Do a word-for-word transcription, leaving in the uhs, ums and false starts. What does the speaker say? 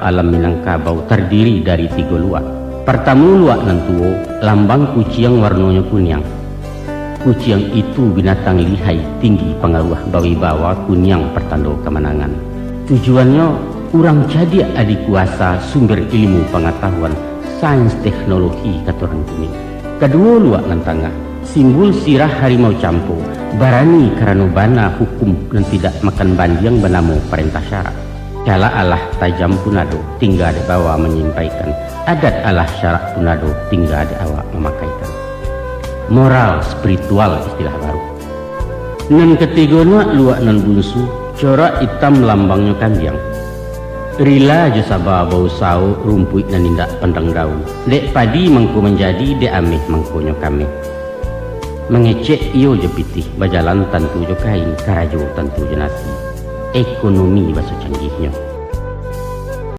Alam Minangkabau tardiri dari tigo luak. Partamo luak nan tuo, lambang kuciang warnonyo kuniang. Kuciang itu binatang lihai, tinggi pangaruah, bawibawa, kuniang partando kamanangan. Tujuannyo, urang cadiak, adikuasa, sumber ilmu pangatahuan, sains teknologi, kato urang kini. Kaduo luak nan tangah, simbul sirah harimau campo, barani karano bana hukum nan tidak makan bandiang banamo parentah syarak. Calak alah tajam pun ado, tingga dek bawa manyampaikan. Adat alah syarak pun ado, tingga dek awak mamakaikan. Moral spiritual istilah baru. Nan katigo nak luak nan bunsu, corak itam lambangnyo kambiang. Rila jo saba bausawo, rumpuik nan indak pandang daun. Dek padi mangko manjadi, dek ameh mangkonyo kameh. Mangecek iyo jo pitih, bajalan tantu jo kain, karajo tantu jo nasi. Ekonomi baso canggihnyo.